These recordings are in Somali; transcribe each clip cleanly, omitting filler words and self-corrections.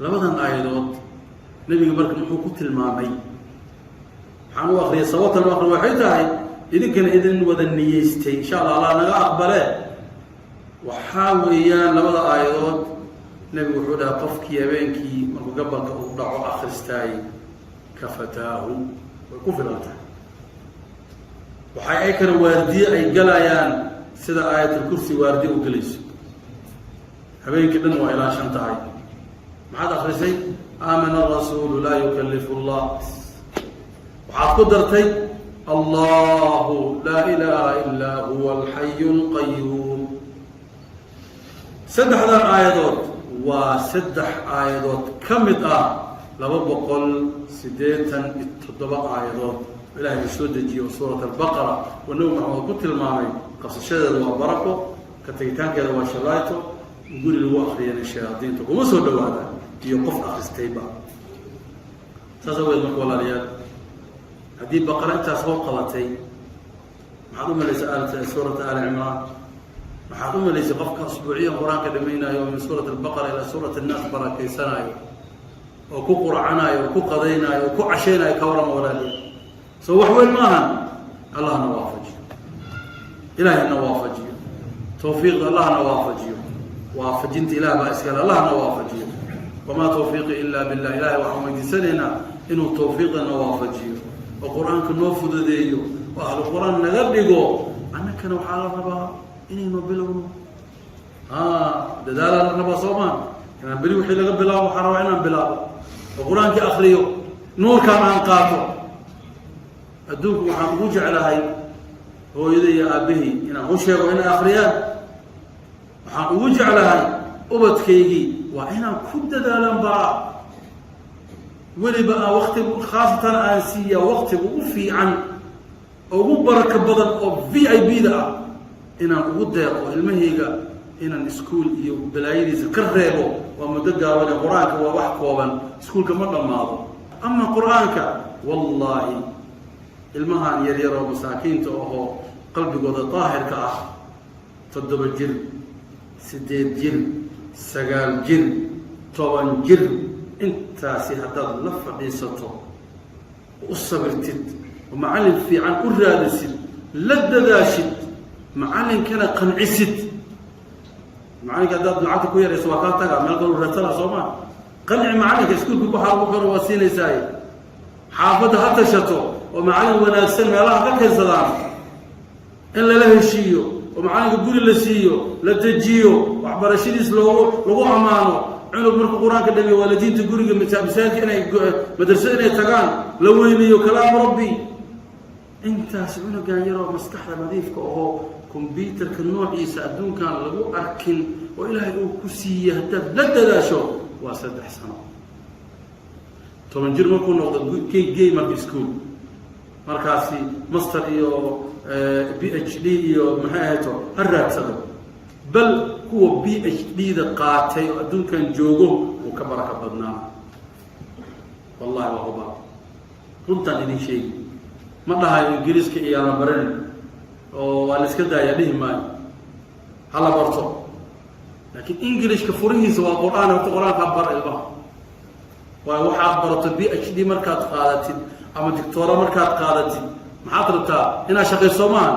Labadan aayadood nebiga marka muxuu ku tilmaamay? Waxaan u akriyay, sababtan u akriya waxay tahay idinkana idin wada niyeystay, insha Allah, Allah naga aqbale. Waxaa weeyaan labada aayadood nebigu wuxuu dhahay, qofkii habeenkii markuu gabalka uu dhaco akhristaayey, kafataahu, way ku filan tahay. Waxay ay kale waardiye ay galayaan sida Aayatulkursi waardiye u gelayso, habeenkii dhan waa ilaashan tahay. Maxaad akrisay? آمن الرسول لا يكلف الله. Waxaad ku dartay الله لا إله إلا هو الحي القيوم. Saddexdan aayadood waa saddex aayadood ka mid ah 287 aayadood Ilahay uu soo dejiyo Suurat Albaqara, oo Nebi Maxamed ku tilmaamay qabsashadeeda waa barako, ka tegitaankeeda waa shallayto. Guri lagu akriyana shayaadiinta kuma soo dhawaada iyo qof akristayba. Saas aweed marka, walaalayaal, haddii Baqara intaas hoo qabatay, maxaad u malaysa Suurata Aali Cimraan? Maxaad u malaysay qofka usbuuciyan Qur-aanka dhamaynayo, min Suurat Albaqara ilaa Suurat Annaas barakaysanaayo, oo ku qurcanaayo, oo ku qadaynaayo, oo ku cashaynaayo? Ka warama, walaaliya? Soo wax weyn maahan. Allahna waafajiyo, Ilaahayna waafajiyo tawfiiqda, Allahna waafajiyo. Waafajinta Ilah baa iskale, Allahna waafajiyo. وما توفيقي إلا بالله. Ilahay waxaan weydiisanaynaa inuu tawfiiqdana waafajiyo oo Qur-aanka noo fududeeyo oo ahlu Qur-aan naga dhigo. Annakana waxaa la rabaa inaynu bilowno, dadaalaa la rabaa, soo maa? Inaan beri wixii laga bilaabo, waxaa rabaa inaan bilaabo oo Qur-aankii akriyo, nuurkaan aan qaato. Adduunku waxaan ugu jeclahay hooyada iyo aabahii inaan u sheego inay akriyaan. Waxaan ugu jeclahay ubadkaygii waa inaan ku dadaalan baraa, weliba aan waktigu khaasatan aan siiya waktiga ugu fiican, ugu barako badan oo VIP da ah inaan ugu deeqo ilmahayga, inaan iskuol iyo balaayadiisa ka reebo. Waa muddo gaabane, Qur-aanka waa wax kooban, iskuulka ma dhammaado. Ama Qur-aanka, wallaahi, ilmahan yaryar oo masaakiinta ahoo qalbigooda daahirka ah, 7 jir, 8 jir, 9 jir, 10 jir, intaasi haddaad la fadhiisato, u sabirtid, oo macallin fiican u raadisid, la dadaashid, macallinkana qancisid. Macallinka haddaad lacagta ku yarayso, waa kaa tagaa, meel kalu raadsana, soo maa? Qanci macallinka, iskuulka waxaa ugu xoro waa siinaysaaye. Xaafadda ha tashato oo macallin wanaagsan meelaha ka keensadaan, in lala heshiiyo oo macallinka guri la siiyo, la dejiyo, waxbarashadiis loogu lagu ammaano. Cunug markuu Qur-aanka dhamiyo, waalidiinta guriga, masaajidka inay, madrasada inay tagaan, la weyniyo kalaamu Rabbi. Intaas cunugan yaroo maskaxda nadiifka ahoo combyuterka noociisa adduunkan lagu arkin oo Ilaahay uu ku siiyey, haddaad la dadaasho, waa 3 sano. 10 jir markuu noqdo, gey, gey marka school. Markaasi master iyo PhD iyo maxay ahayto ha raadsado. Bal kuwa PhD da qaatay oo adduunkan joogo wuu ka baraka badnaa, wallahi, waa huba, runtaan idin sheegi. Ma dhahayo Ingiriiska iyaana baranin oo waa la iska daaya, dhihi maayo. Hala barto, laakiin Englishka furihiisa waa Qur-aan. Horta Qur-aankaa bar ilmaha. Waayo, waxaad barato PhD markaad qaadatid ama dictoora markaad qaadatid, maxaad rabtaa? Inaad shaqayso maaha?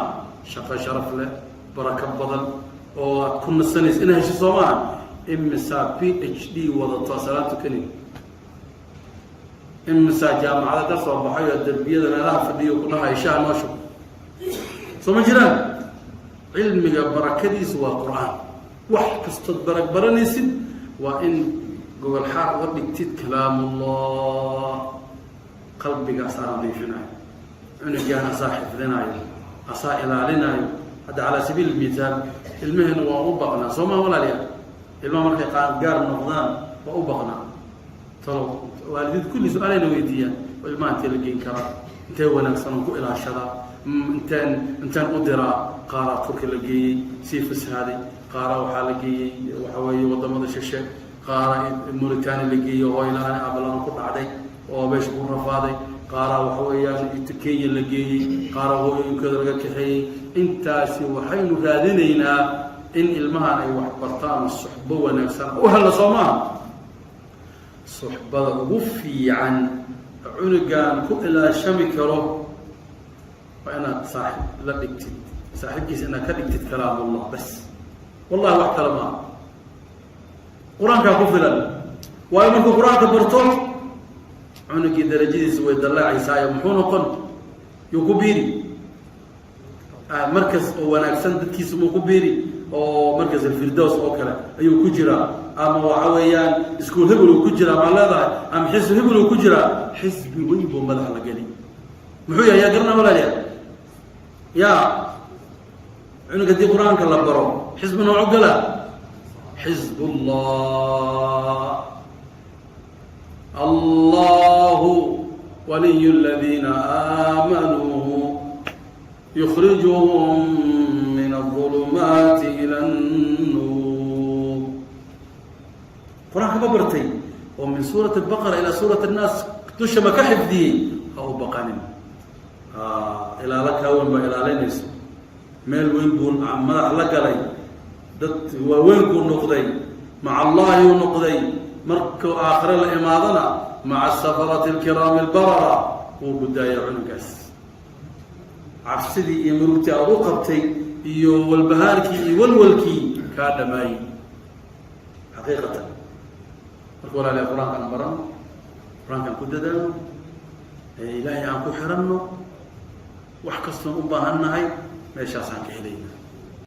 Shaqo sharaf leh, barako badan oo aad ku nasanaysa inaad hesho, soo maaha? Imisaa PhD wadato salaad tukani? Imisaa jaamacada ka soo baxay oo darbiyada meelaha fadhiyo ku dhahay "Shaah noo shub"? Soo ma jiraan? Cilmiga barakadiisu waa Qur-aan. Wax kastood barag baranaysid, waa in gogol xaar uga dhigtid kalaamullah. Qalbiga asaa nadiifinayo, cunugaan asaa xifdinayo, asaa ilaalinayo. Hadda calaa sabiil mithaal, ilmaheenu waa u baqnaa, soo maa, walaalayaal? Ilmaha markay qaangaar noqdaan waa u baqnaa. Talow waalidiinta kulli su-aalayna weydiiyaan oo ilmaha intee la geyn karaa, intee wanaagsan oo ku ilaashadaa, inteen u diraa? Qaaraa Turki la geeyey, sii fasahaaday. Qaaraa waxaa la geeyey, waxa weeye, wadamada shishe. Qaaraa Mauritania la geeyey, hooy la-aan, abalaan ku dhacday oo meesha ku rafaaday. Qaaraa, waxa weeyaan, Kenya la geeyey. Qaaraa hooyooyinkooda laga kaxeeyey. Intaasi waxaynu raadinaynaa in ilmahan ay wax bartaan, suxbo wanaagsan u hella, soo maaha? Suxbada ugu fiican cunugan ku ilaashami karo waa inaad saaxib la dhigtid, saaxiibkiisa inaad ka dhigtid kalaamullah bas. Wallahi wax kale maaha, qur-aankaa ku filan. Waayo, markuu qur-aanka barto cunugii darajadiisa way dallaacaysaa. Muxuu noqon? Yuu ku biiri markas oo wanaagsan, dadkiisa muu ku biiri oo markas Alfirdows oo kale ayuu ku jiraa, ama waxa weeyaan iskuul hebel uu ku jiraa maa leedahay, ama xisbi hebel uu ku jiraa? Xisbi weyn buu madaxa la geli. Muxuu yahay? Yaa garana, walaalyaa? Ya cunug haddii qur-aanka la baro, xisbi nooco gala? Xizb ullah. الله ولي الذين آمنوا يخرجهم من الظلمات إلى النور. Qur-aanka ma bartay oo min suurat البقرة ilaa suurat الnaas dusha ma ka xifdiyey? Ha u baqanin, ilaalo kaa weyn baa ilaalinayso. Meel weyn buu madax la galay, dad waaweyn kuu noqday, maca Allahi uu noqday. Markuu aakhire la imaadana, مع السفرة الكرام البررة wuu gudaaya cunugaas. Cabsidii iyo murugtii aada u qabtay iyo walbahaarkii iyo walwalkii kaa dhamaayey xaqiiqatan. Marka walaaliya, qur-aankaan barano, qur-aankaan ku dadaalno, Ilaahay aan ku xiranno. Wax kastoon u baahan nahay meeshaasaan ka helayna.